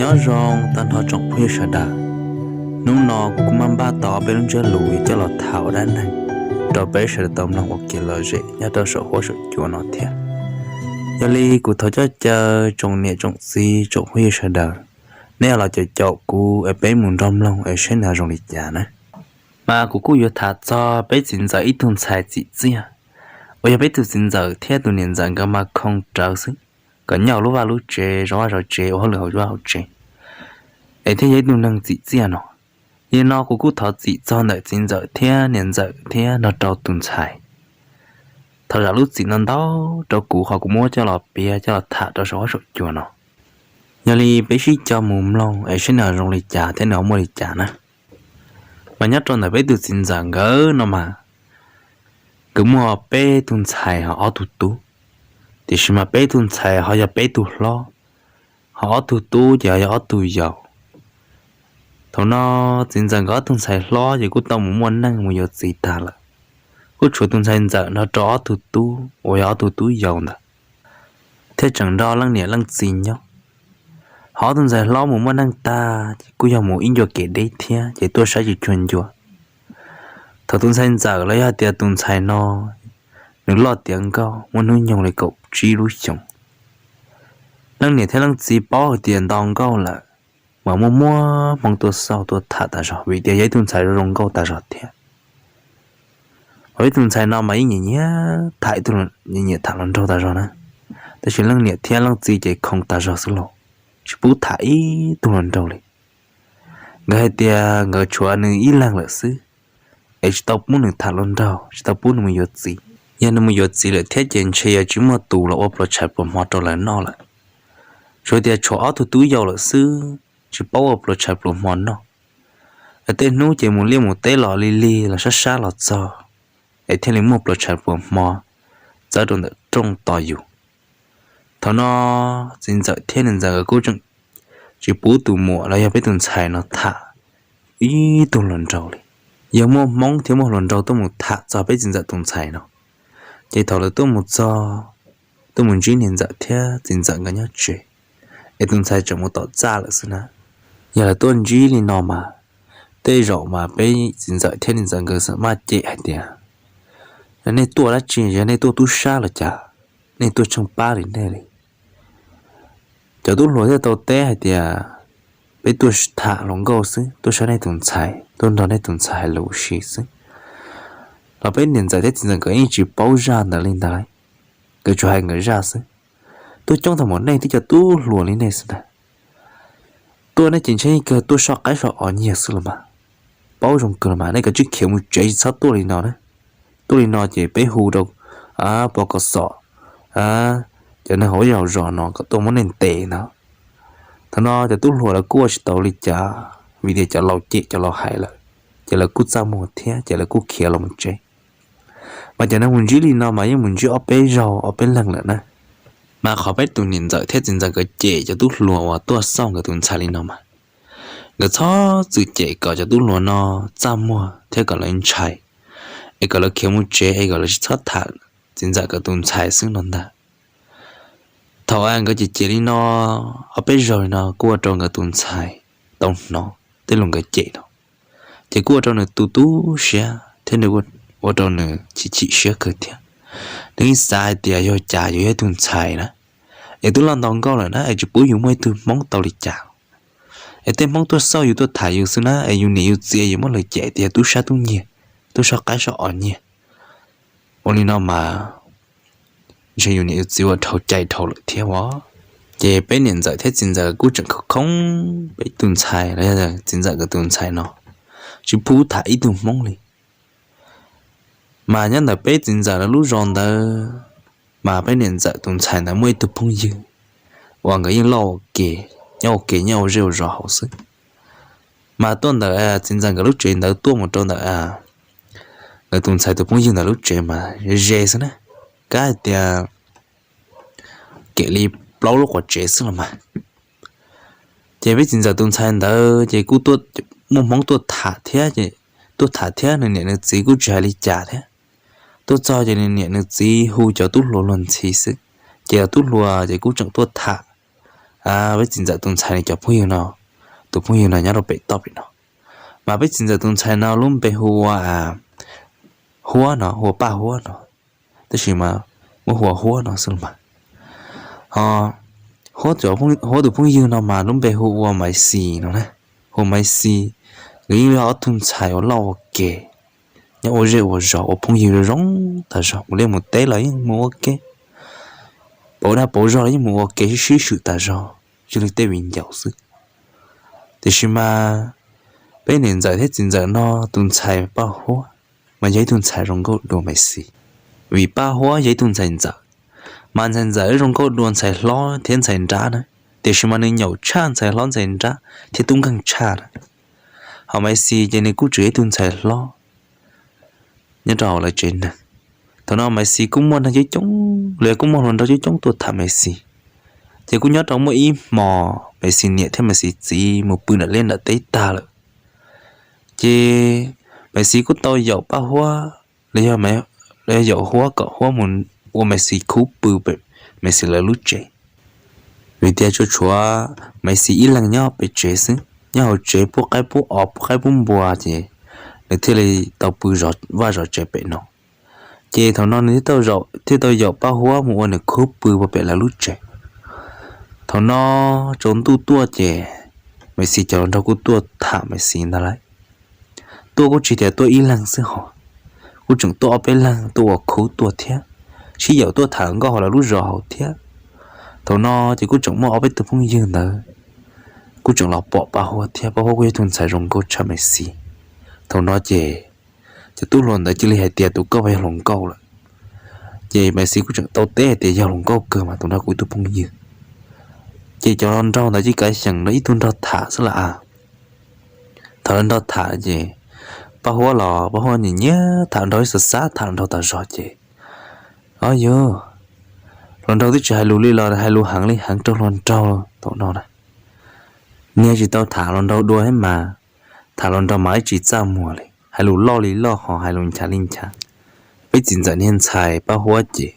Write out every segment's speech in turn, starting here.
Nyob zoo tag nrho tsoom phooj ywg sawv daws. Hnub no kuv kuj maj npaj tau peb lub ntsiab lus coj los tham ua dab neeg rau peb sawv daws tau mloog ua kev lom zem nyob rau saum huab saum cua no thiab. Yog li kuv thov coj caw tsoom niam tsoom txiv tsoom phooj ywg sawv daws, nej los caum caum kuv es peb mus nrog mloog es saib nws zoo li cas na. Mas kuv kuj yuav tham txog peb txiv ntxawm ib tug ntxhais txim txiaj, uas yog peb tug txiv ntxawm thiab tus niam ntxawm nkawd mas khoo rawv xwb, kom nyob hauv lub vaj lub tsev, zov vaj zov tsev, ua hauj lwm hauv vaj hauv tsev, es thiaj yog ib tug neeg txim txiaj no. Yog li no kuv kuj thov txim txog ntawm txiv ntxawm thiab niam ntxawm thiab nrog rau tus ntxhais. Thov zam lub txim no ntau rau kuv qhov kuv muab coj los piav coj los tham rau saum huab saum cua no. Yog li peb sib coj mus mloog es saib nws zoo li cas thiab nws ho muaj li cas na. Mas nyob rau ntawm peb tus txiv ntxawm nkawd no mas, nkawd muaj peb tug ntxhais ho ob tug tub, tiam sis mas peb tug ntxhais ho yog peb tug hlob, ho ob tug tub ces ho yog ob tug yau. Thaum no txiv ntxawm nkawd ob tug ntxhais hlob ces kuj tau mus muaj neej mus yuav txiv tag lawm, kuj tshuav tus ntxhais ntxawm nrog rau ob tug tub uas yog ob tug tub yau ntawd, thiaj tseem nrog leej niam leej txiv nyob. Ho ob tug ntxhais hlob mus muaj neej tag ces kuj yog mus ib ncua kev deb thiab ces tuaj saib tsis cuag ncua. Thaum tus ntxhais ntxawm los yog hais tias tus ntxhais no, nws loj tiav nkauj muaj hnub nyoog li kaum tsib lub xyoos, leej niam thiab leej txiv paub hais tias nto nkauj lawm, mas muaj muaj hmoo tuaj xauj tuaj tham tas zog vim tias yog ib tug ntxhais zoo nkauj tas zog thiab. Ho ib tug ntxhais no mas yeej nyiam nyiam tham, ib tug nyiam nyiam tham hluas nraug tas zog na, tab sis leej niam thiab leej txiv ces khoo tas zog xwb los tsis pub tham ib tug hluas nraug li. Nkawd hais tias nkawd tshuav nws ib leeg lawm xwb, es tsis tau pub nws tham hluas nraug, tsis tau pub nws mus yuav txiv. Yog nws mus yuav txiv lawm thiab ces ntshe yuav tsis muaj tus los ua pluas tshais pluas hmo rau lawv noj lawm. Tsuas tias tshuav ob tug tub yau lawm xwb, tsis paub ua pluas tshais pluas hmo noj. Es tej hnub ces mus liaj mus teb los lig lig los sab sab los txog, es thiaj li muaj pluas tshais pluas hmo txawb rau ntawm rooj tos yus. Thaum no txiv ntxawm thiab niam ntxawm nkawd kuj tseem tsis pub tus muam los yog peb tus ntxhais no tham ib tug hluas nraug li. Yog muaj hmoob thiab muaj hluas nraug tuaj mus tham txog peb txiv ntxawm tus ntxhais no, ces thaum lawv tuaj mus txog, tuaj mus ntsib niam ntxawm thiab txiv ntxawm nkawd nyob tsev, es tus ntxhais tseem mus tom txaj lawm xwb na. Yog lawv tuaj ntsib li no mas, tej zaum mas peb txiv ntxawm thiab niam ntxawm nkawd xam maj cem hais tias, nej tuaj dab tsi, yog nej tuaj tub sab los cas, nej tuaj tsheej pab li nej li. Cov tub hluas thiaj tau teb hais tias, peb tuaj tham hluas nkauj xwb, tuaj saib nej tus ntxhais, tuaj nrog nej tus ntxhais hais lus ua si xwb. Los peb niam ntxawm thiab txiv ntxawm nkawd yeej tsis paub zaj ntawd li ntag, nkawd tsuas hais nkawd zaj xwb. Tuaj coob tag npaum nej twb cov tub hluas li nej xwb ntag. Tuaj nej ces ntshe yeej kawg tuaj soj qaib soj os nyiag xwb los mas. Paub zoo kawg los mas, nej kav tsij khiav mus tsev tsis txhob tuaj li no na. Tuaj li no ces peb hu rau pos kos xom, cov neeg hauv zej hauv zos no kom tuaj muab nej ntes ntag. Thaum no cov tub hluas lawv kuj ua tsis tau li cas, vim tias cov laus cem cov laus hais lawm, ces lawv kuj txaj muag thiab ces lawv kuj khiav los mus tsev. Mas cov neeg mus ntsib li no mas yeej mus ntsib ob peb zaug ob peb leeg lawm na. Mas qhov peb tus niam ntxawm thiab txiv ntxawm nkawd cem cov tub hluas uas tuaj xauj nkawd tus ntxhais li no mas, nkawd txhob txwm cem kom cov tub hluas no txaj muag thiab kom lawv ntshai, es kom lawv khiav mus tsev es kom lawv tsis txhob tham txiv ntxawm nkawd tus ntxhais xwb no ntag. Thaum nkawd cem cem li no ob peb zaug li no kuj ua rau nkawd tus ntxhais tau hnov tej lus nkawd cem no, ces kuj ua rau nws tu tu siab thiab nws, ua rau nws chim chim siab kawg thiab. Nws yeej xav hais tias yog cas yus yog ib tug ntxhais na, es twb loj nto nkauj lawm na es tsis pub yus muaj ib tug hmoob tau li cas. Es tej hmoob tuaj xauj yus tuaj tham yus xwb na, es yus niam yus txiv yuav muab lawv cem tias tub sab tub nyiag, tub soj qaib soj os nyiag. Ua li no mas ntshe yus niam yus txiv ua dhau cai dhau lawm thiab os. Ces peb niam ntxawm thiab txiv ntxawm kuj tseem khoob khoob peb tus ntxhais los yog txiv ntxawm nkawd tus ntxhais no, tsis pub tham ib tug hmoob li. Mas nyob ntawm peb txiv ntxawm lawv lub zos ntawd, mas peb niam ntxawm tus ntxhais ntawd muaj ib tug phooj ywg uas nkawd yeej loj ua ke, nyob ua ke nyob ua zej ua zos hauv xwb. Mas tuaj ntawm txiv ntxawm nkawd lub tsev ntawd tuaj mus rau ntawm nkawd tus ntxhais tus phooj ywg ntawd lub tsev mas ze ze xwb na, kab hais tias kem li plaub lub quav tsev xwb los mas. Ces peb txiv ntxawm tus ntxhais ntawd ces kuj muaj hmoob tuaj tham thiab, tuaj tham thiab nws niam nws txiv kuj tsis hais li cas thiab. Tuaj txog ces nws niam nws txiv hu cov tub hluas luag ntxhi xwb, ces cov tub hluas ces kuj tseem tuaj tham, peb txiv ntxawm tus ntxhais nws cov phooj ywg no, tus phooj ywg no nyob rau pem toj pem no. Mas peb txiv ntxawm tus ntxhais no lub npe hu ua Huab no, hu ua Paj Huab no, tab sis mas muab hu ua Huab no xwb mas. Ho Huab tus phooj ywg no mas lub npe hu ua Maiv Xis no na, hu ua Maiv Xis. Nkawd yeej yog ob tug ntxhais uas loj ua ke, nyob ua zej ua zos, ua phooj ywg zoo tag zog, mus liaj mus teb los yeej mus ua ke, pauv dag pauv zog los yeej mus ua ke sib sib swm tag zog, cia li tej viv ncaus xwb. Tiam sis mas peb niam ntxawm thiab txiv ntxawm no tus ntxhais Paj Huab mas yog ib tug ntxhais zoo nkauj dua Maiv Xis, vim Paj Huab yog ib tug ntxhais ntxawm, mas ntxhais ntxawm zoo nkauj dua ntxhais hlob thiab ntxhais nrab na, tiam sis mas nws nyaum tshaj ntxhais hlob ntxhais nrab thiab tub nkeeg tshaj na. Ho Maiv Xis ces nws kuj tseem yog ib tug ntxhais hlob nyob rau hauv lawv tsev neeg. Thaum no Maiv Xis kuj muaj neeg coob coob, los yog kuj muaj hluas nraug coob coob tuaj tham Maiv Xis. Ces kuj nyob rau muaj ib hmos Maiv Xis niam thiab Maiv Xis txiv mus pw nram liaj nram teb tag lawm, ces Maiv Xis kuj tau yaum Paj Huab, los yog yaum Huab kom Huab mus ua Maiv Xis khub pw pem Maiv Xis lawv lub tsev. Vim tias tsuas tshuav Maiv Xis ib leeg nyob pem tsev xwb, nyob hauv tsev pub qaib pub os pub qaib pub npua ces nws thiaj li tau pw vaj zov tsev pem no. Ces thaum no nws thiaj tau yaum Paj Huab mus ua nws khub pw pem lawv lub tsev. Thaum no tsaus ntuj tuaj ces Maiv Xis cov hluas nraug kuj tuaj tham Maiv Xis ntag lauj. Tuaj kuj tsis tias tuaj ib leeg xwb hos, kuj tseem tuaj ob peb leeg tuaj ua khub tuaj thiab, sib yaum tuaj tham nkauj hauv lawv lub zos hauv thiab. Thaum no ces kuj tseem muaj ob peb tug phooj ywg ntawd kuj tseem los pom Paj Huab thiab, Paj Huab kuj yog tus ntxhais zoo nkauj tshaj Maiv Xis. Thaum no ces cov tub hluas ntawd cia li hais tias tus koj yog hluas nkauj lawm. Ces Maiv Xis kuj tseem tau teb hais tias yog hluas nkauj kawg mas tus no kuv ib tug phooj ywg. Ces cov hluas nraug ntawd cia li kav xyeem rau ib tug nrog tham xwb las. Thaum lawv nrog tham ces Paj Huab los Paj Huab nyiam nyiam tham hluas nraug, ib xav xav tham hluas nraug tas zog ces, o yog, hluas nraug twb tsis hais lus li los hais lus heev li heev rau hluas nraug thaum no na. Niag tsis tau tham hluas nraug dua thiab mas, tham hluas nraug mas ib tsis txaj muag li, hais lus loj li loj hos hais lus nchav li nchav. Peb txiv ntxawm niag ntxhais Paj Huab ces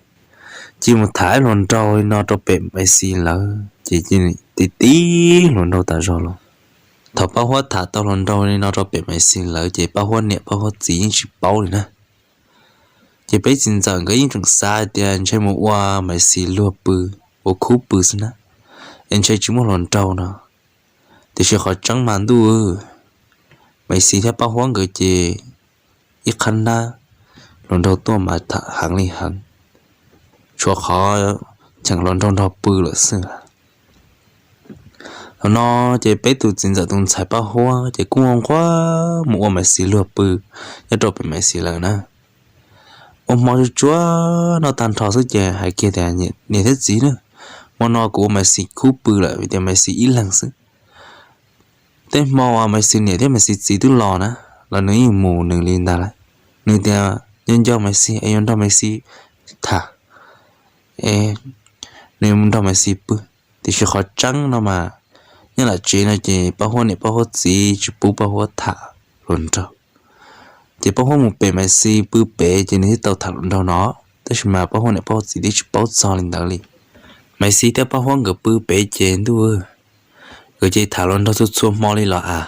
cia mus tham ib hluas nraug li no rau pem Maiv Xis lawv ces tib tib hluas nraug tas zog los. Thaum Paj Huab tham tau hluas nraug li no rau pem Maiv Xis lawv ces Paj Huab niam Paj Huab txiv yeej tsis paub li na. Ces peb txiv ntxawm nkawd yeej tseem xav hais tias ntshe mus ua Maiv Xis luag pw, ua khub pw xwb na, es ntshe tsis muaj hluas nraug no. Tiam sis qhov tseeb mas ntuj, Maiv Xis thiab Paj Huab nkawd ces ib qhab nab hluas nraug tuaj mas tham heev li heev, tshuav qhov cheem hluas nraug nrog pw lawm xwb. Thaum no ces peb tus txiv ntxawm tus ntxhais Paj Huab ces kuj nquag mus ua Maiv Xis luag pw nyob rau pem Maiv Xis lawv na. Ua hmo tsuag tsuag noj tag nrho xwb ces hais kiag tias, niam thiab txiv na, hmo no kuv ua Maiv Xis khub pw lawm vim tias Maiv Xis ib leeg xwb. Tej hmo uas Maiv Xis niam thiab Maiv Xis txiv twb los na, los nws yeej mus nws li ntag lauj. Nws tias nco nco Maiv Xis es yuav nrog Maiv Xis tham, es nws nrog Maiv Xis pw. Tiam sis qhov tseeb no mas, nyob nram tsev no ces Paj Huab niam Paj Huab txiv tsis pub Paj Huab tham hluas nraug. Ces Paj Huab mus pem Maiv Xis pw pem ces nws thiaj tau tham hluas nraug no, tab sis mas Paj Huab niam Paj Huab txiv twb tsis paub txog li ntawd li. Maiv Xis thiab Paj Huab nkawd pw pem ces ntuj, nkawd ces tham hluas nraug txhua txhua hmo li los as.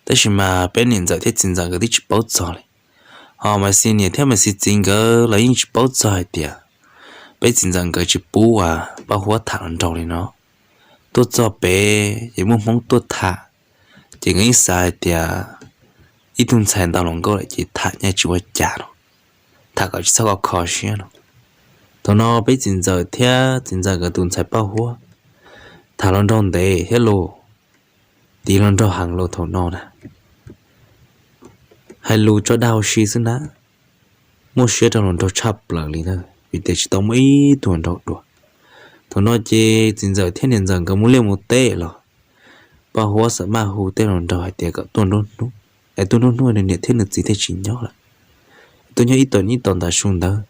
Tab sis mas peb niam ntxawm thiab txiv ntxawm nkawd twb tsis paub txog li. Ho Maiv Xis niam thiab Maiv Xis txiv nkawd los yeej tsis paub txog hais tias peb txiv ntxawm nkawd tsis pub uas Paj Huab tham hluas nraug li no. Tuaj txog pem ces muaj Hmoob tuaj tham, ces nkawd yeej xav hais tias ib tug ntxhais ntau hluas nkauj lawm ces tham nyaj tsis ua cas no, tham kom tsis txhob kho kho siab no. Thaum no peb txiv ntxawm thiab txiv ntxawm nkawd tus ntxhais Paj Huab tham hluas nraug ntev thiab los, tiv hluas nraug heev los thaum no na, hais lus tso dag ua si xwb na, muaj siab rau hluas nraug tshaj plaws li na, vim tias tsis tau muaj ib tug hluas nraug dua. Thaum no ces txiv ntxawm thiab niam ntxawm nkawd mus liaj mus teb los, Paj Huab xam maj hu tej hluas nraug hais tias kom tuaj nruab hnub, es tuaj nruab hnub nws niam thiab nws txiv thiaj tsis nyob lawm. Tuaj nyob ib tog ib tog ntawm su ntawd,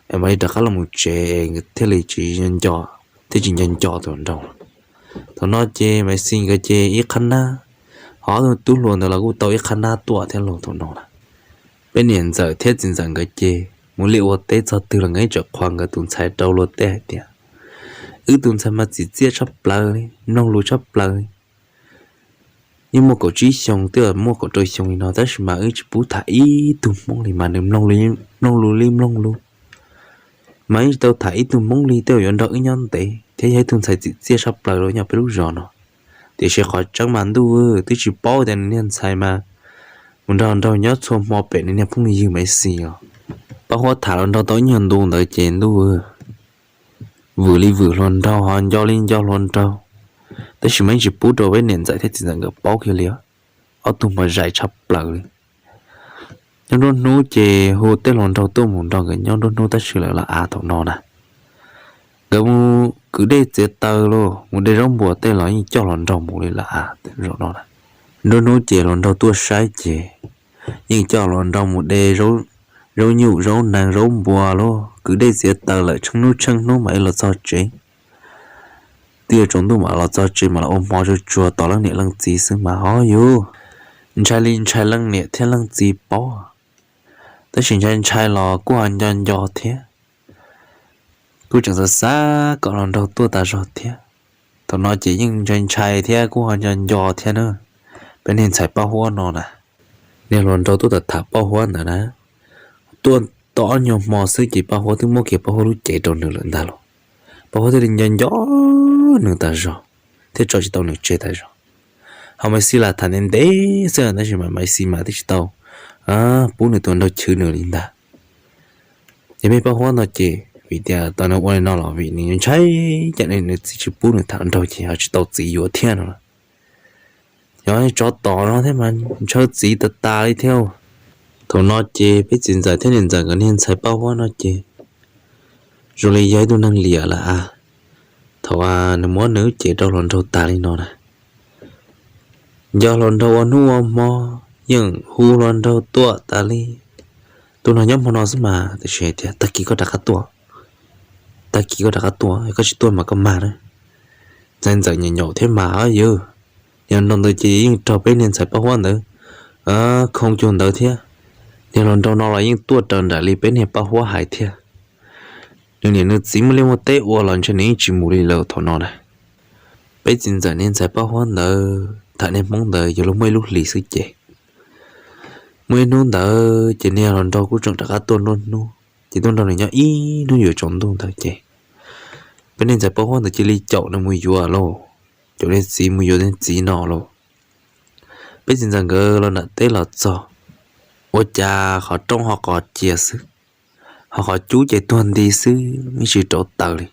es mam li rov qab los mus tsev thiaj li tsis nco, thiaj tsis nco nco tus hluas nraug. Thaum no ces Maiv Xis nkawd ces ib qhab nab, ho ob tug tub hluas ntawd los kuj tau ib qhab nab tuaj thiab los thaum no na. Peb niam ntxawm thiab txiv ntxawm nkawd ces mus liaj ua teb txog twg los nkawd ib txawm qhuas nkawd tus ntxhais rau luag tej hais tias, Wb tus ntxhais mas txim txiaj tshaj plaws li, mloog lus tshaj plaws li. Yeej muaj kaum tsib xyoo twb muaj kaum rau xyoo li no tab sis mas wb tsis pub tham ib tug Hmoob li mas nws mloog lus li mloog lus, mas yeej tsis tau tham ib tug Hmoob li, tej zaum yuav nrog wb nyob ntev thiab yog ib tug ntxhais txim txiaj tshaj plaws los nyob peb lub zos no. Tiam sis qhov tseeb mas ntuj twb tsis paub tias nws niag ntxhais mas mus nrog nraug nyob txhua hmo pem nws niag phooj ywg Maiv Xis os. Paj Huab tham hluas nraug tau ib nyuag ntu ntawd ces ntuj vwm li vwm hluas nraug ho nco li nco hluas nraug, tab sis mas yeej tsis pub rau peb niam ntxawm thiab txiv ntxawm nkawd paub kiag li. Ob tug mas zais tshaj plaws li. Nyob nruab hnub ces hu tej hluas nraug tuaj mus nrog nkawd nyob nruab hnub tab sis lawm los av thaum no na, nkawd mus kwv dej txiav taws los mus de zaub npuas tej los yeej coj hluas nraug mus li lawm av zaum no na. Nruab hnub ces hluas nraug tuaj saib ces yeej coj hluas nraug mus de zaub nyuj zaub nees zaub npuas los kwv dej txiav taws lawm tsheej hnub tsheej hnub mam li los txog tsev. Twb yuav tsaus ntuj mam los txog tsev mas los ua hmo tsuag tsuag tos leej niam leej txiv xwb mas ho yus ntshai li ntshai leej niam thiab leej txiv paub, tab sis ntshai ntshai los kuj ho nco nco thiab. Kuj tseem xav xav kom hluas nraug tuaj tas zog thiab. Thaum no ces yeej ntshai ntshai thiab kuj ho nco nco thiab na. Peb niag ntxhais Paj Huab no na, niag hluas nraug tuaj tham Paj Huab ntawd na, tuaj tau ob nyuag hmo xwb ces Paj Huab twb muab kiag Paj Huab lub cev rau nws lawm ntag los. Paj Huab thiaj li nco nco nws tas zog thiab tso tsis tau nws tseg tas zog. Ho Maiv Xis los tham ntev ntev xwb tab sis mas Maiv Xis mas twb tsis tau pub nws tus hluas nraug chwv nws li ntag. Ces peb Paj Huab no ces vim tias tau nws ua li no los vim nws ntshai, cas nws txiv tsis pub nws tham hluas nraug ces ho tsis tau txiv yuav thiab no. Yog tsov tom no thiab mas ntshaw txiv tas tas li thiab. Thaum no ces peb txiv ntxawm thiab niam ntxawm nkawd niag ntxhais Paj Huab no ces zoo li yog ib tug neeg liam lawm a. Thaum nws muab nws lub cev rau hluas nraug tas li no na, nco hluas nraug ua hnub ua hmo, yeej hu hluas nraug tuaj tas li. Tus no nyob hmo no xwb mas tiam sis hais tias tag kis koj rov qab tuaj, tag kis koj rov qab tuaj, koj tsis tuaj mas koj mag na. Ntxhais ntxawm nyaum nyaum thiab mas yog, niag hluas nraug ntawd ces yeej raug peb niag ntxhais Paj Huab ntawd khoo cuag ntawd thiab. Niag hluas nraug no los yeej tuaj raws nraim li peb niag Paj Huab hais thiab. Nws niam nws txiv muaj liaj muaj teb ua los ntshe nws yeej tsis mus li lawm thaum no na. Peb txiv ntxawm niag ntxhais Paj Huab ntawd tham niag Hmoob ntawd yog luag muaj ib lub hlis xwb ces muaj ib hnub ntawd ces niag hluas nraug kuj tseem rov qab tuaj nruab hnub ces tuaj nrog nws nyob ib hnub yuav tsaus ntuj ntawd ces peb niag ntxhais Paj Huab ntawd cia li caum nws mus yuav lauj, caum niag txiv mus yuav niag txiv no lauj. Peb txiv ntxawm nkawd los nram teb los txog, ua cas qhov rooj ho qos cia xwb, ho qhov cub ces tuag nti xwb, yeej tsis rauv taws li.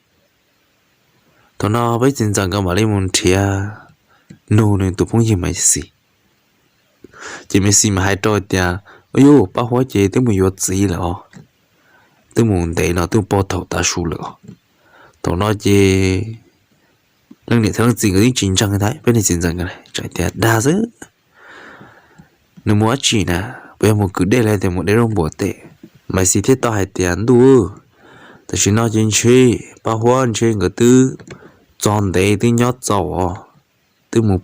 Thaum no peb txiv ntxawm nkawd mam li mus nrhiav nug nws tus phooj ywg Maiv Xis. Ces Maiv Xis mas hais rau tias, Ub yuj, Paj Huab ces twb mus yuav txiv lawm os, twb mus ntev no twb pog thaum tav su lawm os. Thaum no ces leej niam thiab leej txiv nkawd twb tsis ntseeg thiab, peb niag txiv ntxawm nkawd tseem tias, Dag xwb, nws mus dab tsi na? Puas yog mus kwv dej los tias mus de zaub npuas tej? Maiv Xis thiaj tau hais tias, Ntuj, tam sim no ces ntshe Paj Huab ntshe nkawd twb txog ntev twb nyob txaus os, twb mus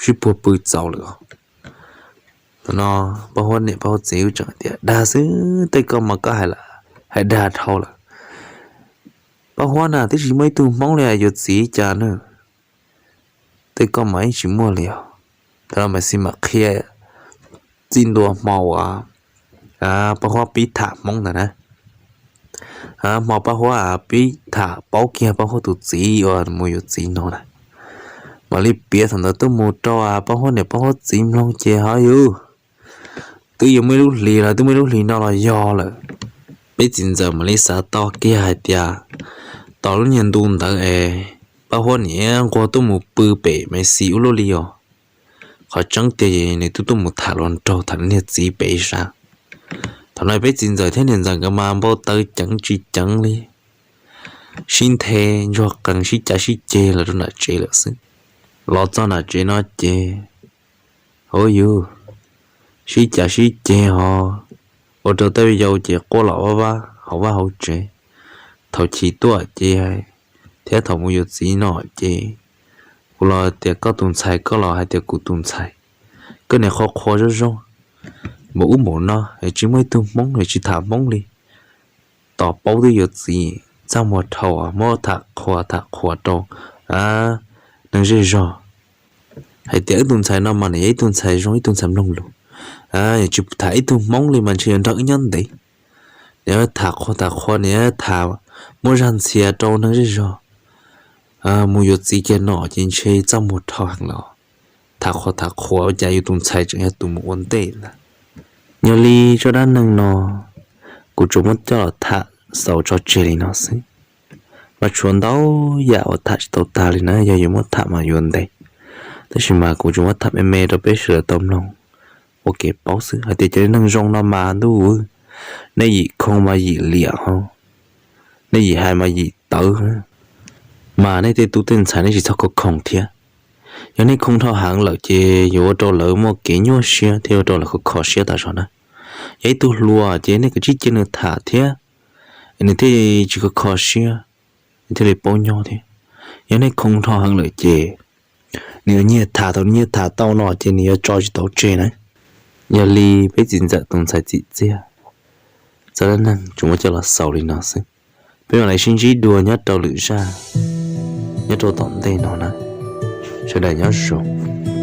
sib puag pw txaus lawm os. Thaum no Paj Huab niam Paj Huab txiv tseem tias, Dag xwb, tej koj mas koj hais dag dhau lawm. Paj Huab na twb tsis muaj ib tug Hmoob li yuav txiv cas na, tej koj mas yeej tsis muaj li os. Thaum no Maiv Xis mam qhia txij ntua hmo uas Paj Huab pib tham Hmoob ntawd na. Hmo Paj Huab pib tham paub kiag Paj Huab tus txiv uas mus yuav txiv no na, mam li piav thaum ntawd tuaj mus rau Paj Huab niam Paj Huab txiv mloog ces ho yus twb yuav muaj ib lub hlis los twb muaj ib lub hlis no los yog lawm. Peb txiv ntxawm mam li xav tau kiag hais tias, tos lub niag ntu ntawd es Paj Huab niam nquag tuaj mus pw pem Maiv Xis ub luaj li os. Qhov tseeb tiag nws twb tuaj mus tham hluas nraug tham niag txiv pem sav. Thaum no peb txiv ntxawm thiab niam ntxawm nkawd mas npau taws ceev tsis ceev li, sib nthe ntsuag qees sib cav sib ceg los rau nram tsev lawm xwb. Los txog nram tsev no ces, hauv yus, sib cav sib ceg ho ua rau tej yau ces quaj los vaj vaj hauv vaj hauv tsev. Thaum chim tuaj ces thiab thaum mus yuav txiv no ces kuv los tias koj tus ntxhais, koj los hais tias kuv tus ntxhais. Koj niam qhuas qhuas zoo zoo, npaum ub npaum no es tsis muaj ib tug Hmoob es tsis tham Hmoob li. Tos paub twb yuav txiv, txaj muag dhau, muab tham qhuas tham qhuas rau neeg zej zog hais tias ib tug ntxhais no mas nws yog ib tug ntxhais zoo, ib tug ntxhais mloog lus, tsis tham ib tug Hmoob li mas ntshe yuav nrog wb nyob ntev. Nws tham qhuas tham qhuas, nws tham muaj zaj ntxhias rau neeg zej zog mus yuav txiv kiag no ces ntshe txaj muag dhau heev lawm. Tham qhuas tham qhuas ua cas yus tus ntxhais tseem yog tus mus ua ntej ntag. Yog li zaj dab neeg no kuv tsuas muab coj los tham xaus tso tseg li no xwb. Mas tshuav ntau yam uas tham tsis tau tag li na, yog yuav muab tham mas yuav ntev, tab sis mas kuv tsuas muab tham me me rau peb sawv daws tau mloog ua kev paub xwb hais tias cov neeg zoo no mas ntuj, nej yim khoo mas yim liam ho, nej yim hais mas yim tawv, mas nej tej tub tej ntxhais nej tsis txhob khoo thiab. Yog nej khoo dhau heev lawm ces yuav ua rau lawv muaj kev nyuaj siab thiab ua rau lawv kho kho siab tas zog na. Yog ib tug hluas ces nej kav tsij cia nws tham thiab, nws thiaj tsis kho kho siab, nws thiaj li paub nyob thiab. Yog nej khoo dhau heev lawm ces nws yuav nyiag tham, thaum nyiag tham tau no ces nws yuav tso tsis tau tseg na. Yog li peb txiv ntxawm tus ntxhais txim txiaj, txoj dab neeg tsuas muab coj los xaus li no xwb. Peb mam li sib ntsib dua nyob rau lwm zaj, nyob rau tom ntej no na. Sawv daws nyob zoo.